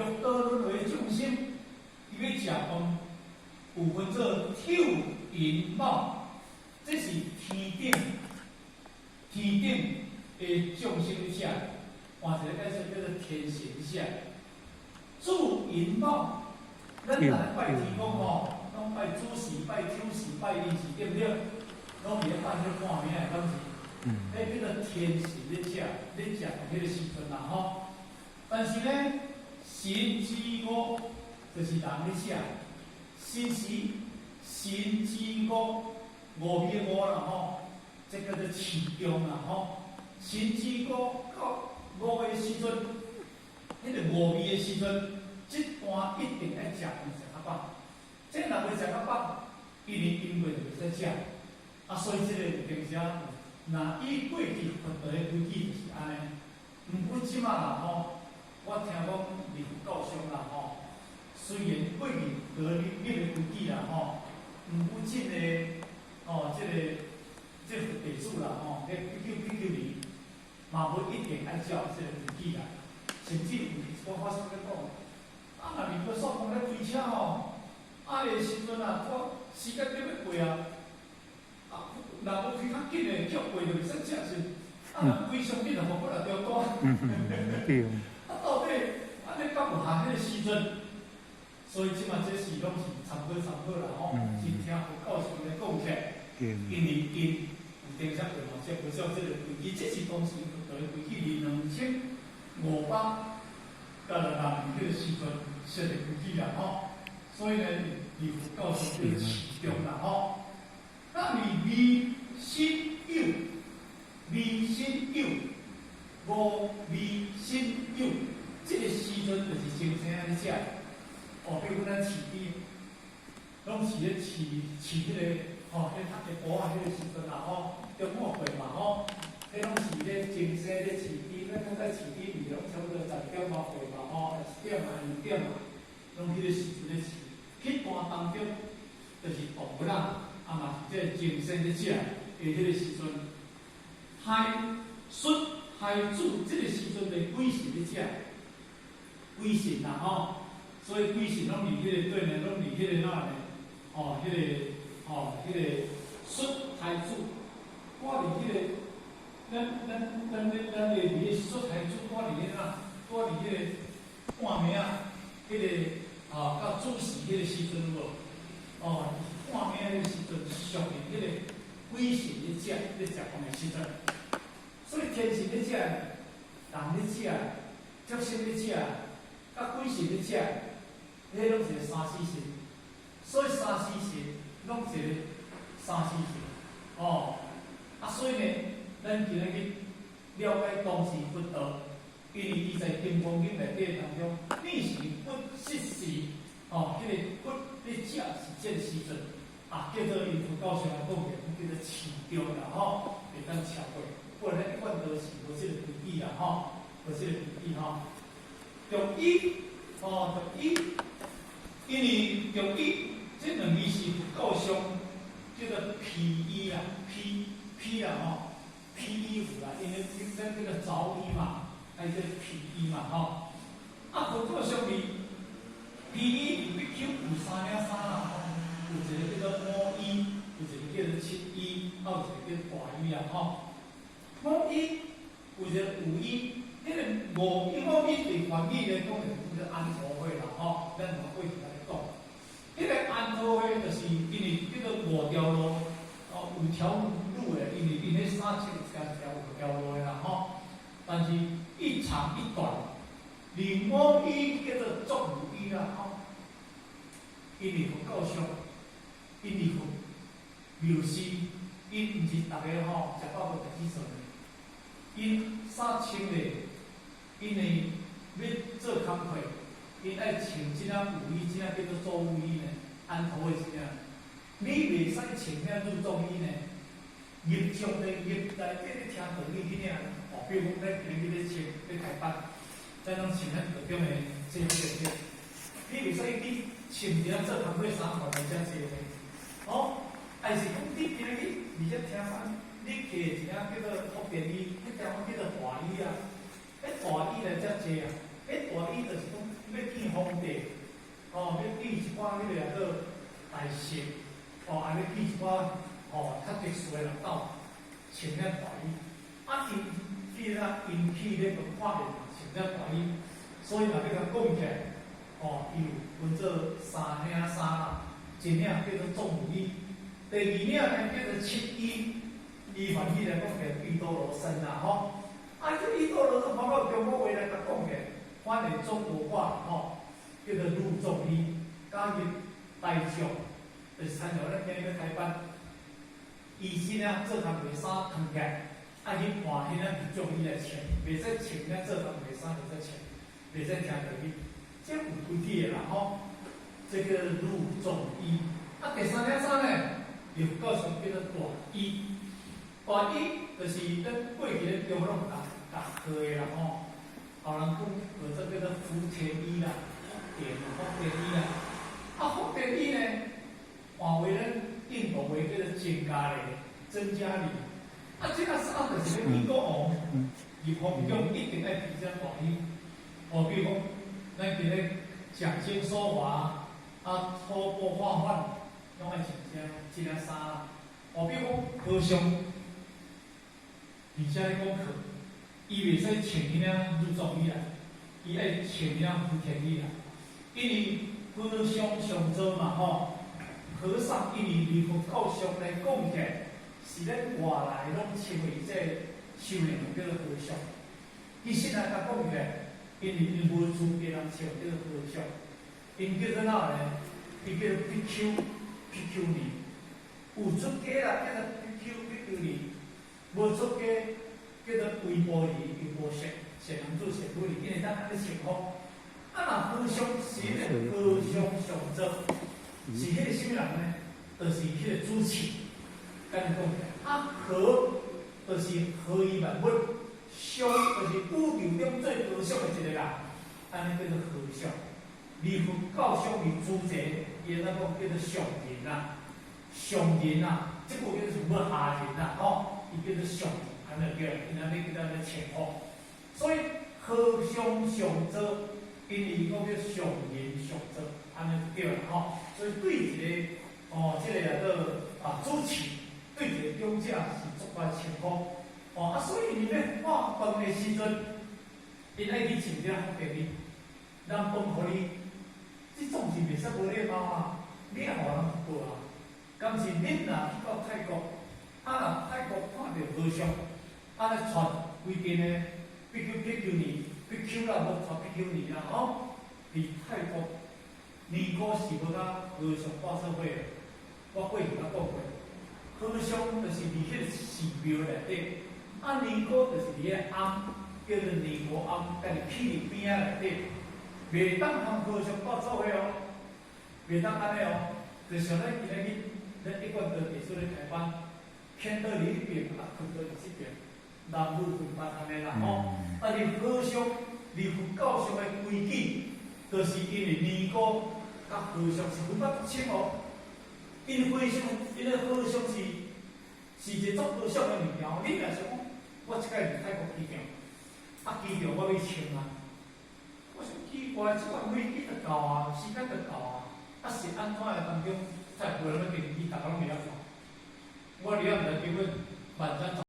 六道輪迴眾生，伊欲食飯，有分做丑寅卯，這是天頂天頂的眾生咧食，換一個解釋叫做天神食。子寅卯，咱來拜天公吼，攏拜子時、拜丑時、拜寅時，對毋對？攏佇咧拜彼個半暝的，敢是？彼叫做天神咧食，咧食彼個時陣啦吼。但是呢，申子午就是人咧食，申時申子午五味的午啦吼，這叫做飼中啦吼。申子午到午的時陣，彼個五味的時陣，這段一定愛食飯食較飽。這若袂食較飽，一年陰過就袂使食。啊，所以這個有當時啊，若以過去佛陀的規矩就是按呢。毋過這馬啦吼，我聽講佇佛教上啦吼，雖然過去佇立的規矩啦吼，毋過這個哦，這個佛弟子啦吼，彼比丘比丘尼嘛無一定愛照這個規矩啦，甚至有一寡法師咧講，啊，若面個煞講咧開車吼，啊的時陣啊，我時間就欲過啊，啊，若無開較緊的，叫過就袂使食是，啊，若開傷緊就予過來中單。對。啊，到底按呢敢有合彼個時陣？所以這馬這是攏是參考參考啦吼，是聽佛教上咧講起來，因為𪜶有當時會嘛，接無照這個規矩，這是當時佛陀的規矩，佇2500佮6年彼個時陣設的規矩啦吼。所以呢，佇佛教上叫做飼中啦吼。那佇未申酉，未申酉，午未申酉，這個時陣就是精生咧食。哦，比如講咱飼豬，攏是咧飼飼彼個吼，彼較下晡仔彼個時陣啦吼，中午過嘛吼，彼攏是咧精生咧飼豬，咱較早飼豬毋是攏差不多10點外過嘛吼，1點啊、2點啊，攏彼個時陣咧飼。彼段當中，就是動物啊，啊嘛是這個精生咧食的彼個時陣，亥戌亥子這個時陣的鬼神咧食，鬼神啦吼。所以鬼神攏佇彼個對呢，攏佇彼個哪呢？哦，彼個哦，彼個戌亥子，我佇彼個，咱咱咱咧咱咧佇個戌亥子，我佇彼哪？我佇彼個半暝仔，彼個啊，到子時彼個時陣有無？哦，半暝仔彼個時陣，屬於彼個鬼神咧食咧食飯的時陣。所以天神咧食，人咧食，畜生咧食，佮鬼神咧食。彼攏是三時辰，所以三時辰攏一個三時辰，哦，啊，所以呢，咱今日去了解當時佛陀，因為伊在《金剛經》內底當中，彼時佛實時，哦，彼個佛咧食是這個時陣，啊，叫做因佛教上來講的，叫做飼中啦，吼，袂當超過，不然咱一貫都是無這個規矩啦，吼，無這個規矩吼。著一，哦，著一。因為著一這兩字是佛教上叫做披衣啦，披披啦吼，披衣服啦，因為咱叫做著衣嘛，還叫披衣嘛吼。啊，佛教上面披衣比丘有三領衫啦吼，有一個叫做母衣，有一個叫做七衣，啊有一個叫做大衣啦吼。母衣有一個五衣，彼個五衣母衣對梵語來講就是叫做安陀會啦吼，咱從過去來講，彼個安陀會就是因為叫做五條路，哦，五條路的，因為𪜶彼衫穿一條條五條路的啦吼。但是一長一短，另母衣叫做作如衣啦吼。因為佛教上，因為佛廟師，𪜶毋是逐个吼食飽無代誌做的，𪜶衫穿咧，因為欲做工課，𪜶愛穿這領雨衣，這領叫做作雨衣呢，安陀的這領。你袂使穿遐入眾衣呢，入眾的入內底咧聽道理彼領，哦，比如講咱今日咧穿咧開班，咱攏穿咱道中的制服對毋對？你袂使去穿一領做工課衫來遮坐呢，哦，還是講你今日佇遮聽班，你摕一領叫做福建衣，彼條叫做大衣啊，彼大衣來遮坐啊，彼大衣就是講欲去哦，欲記一寡彼個叫做大聖，哦，啊欲記一寡哦較特殊的人到穿遐大衣，啊，𪜶去啦，𪜶去咧就看見穿遐大衣，所以若欲共講起來，哦，伊有分做三領衫啦，一領叫做眾衣，第二領呢叫做七衣，伊翻譯來講叫畢多羅僧啦，吼，啊，這畢多羅僧跑到中國話來共講起來，翻譯中國話吼，叫做入眾衣，加入大眾，就是親像咱今日欲開班，伊先啊做工課衫脫起來，愛去換彼領眾衣來穿，袂使穿遐做工課衫，袂使穿，袂使聽著去，這有規矩的啦吼。這個入眾衣，啊，第三領衫呢，又告訴叫做大衣，大衣就是咱過去咧中國攏共共賀的啦吼。後人講叫做叫做福田衣啦，福田福田衣啦。啊，福田衣呢，換話咱印度話叫做僧伽梨，僧伽梨。啊，這個衫就是咧英國王入皇宮一定愛披這大衣。哦，比如講，咱佇咧講經說法，啊，托缽化飯，攏愛穿這這領衫。哦，比如講和尚，佇遮咧講課，伊袂使穿彼領入眾衣啦，伊愛穿彼領福田衣啦。因為和尚上座嘛吼，和尚因為離佛教上來講起來，是咱外來攏稱為這修煉叫做和尚。其實來共講起來，因為𪜶無資格人稱叫做和尚，𪜶叫做哪呢？伊叫做比丘、比丘尼。有出家啦，叫做比丘、比丘尼；無出家，叫做優婆夷、優婆塞、善男子、善女人，𪜶會當按呢稱呼。啊，若和尚是彼個和尚上座，是彼個啥物人呢？就是彼個主持。按呢講起來，啊，和就是和以萬物，尚就是宇宙中最高尚的一個人，按呢叫做和尚。離佛教上的主者，伊會當講叫做上人啊，上人啊，這個叫做什麼下人啊，吼，伊叫做上人，按呢叫，𪜶按呢叫做稱呼。所以和尚上座，因為講叫上人上座，按呢就對啦，吼。所以對一個哦，這個叫做啊主持，對一個長者是足懸稱呼。哦啊，所以𪜶欲化飯的時陣，𪜶愛去穿這福田衣，人飯予你，這總是袂使無禮貌啊！你也予人報啊？敢是恁若去到泰國，啊若泰國看著和尚，啊咧穿規件的比丘比丘尼，比丘啦，無穿比丘尼啦，吼！佇泰國尼姑是無共和尚鬥做伙的，我過去捌講過，和尚就是佇彼個寺廟內底，啊尼姑就是佇彼個庵，叫做尼姑庵，家己起佇邊仔內底，袂當和和尚鬥做伙哦，袂當按呢哦，就像咱今仔日咱一貫道藝術咧開班，牽到你彼邊，啊，困到佇這邊，男女分班按呢啦吼。但是和尚佇佛教上的規矩，就是因為尼姑佮和尚是分較清哦。𪜶和尚，𪜶的和尚是是一個足高尚的物件。你若想講，我這擺佇泰國機場，啊機場我欲穿啊，我想奇怪，這擺飛機就到啊，時間就到啊，啊是按怎的當中，才無人欲登機，逐家攏佇遐看。我佇遐毋知根本萬咱。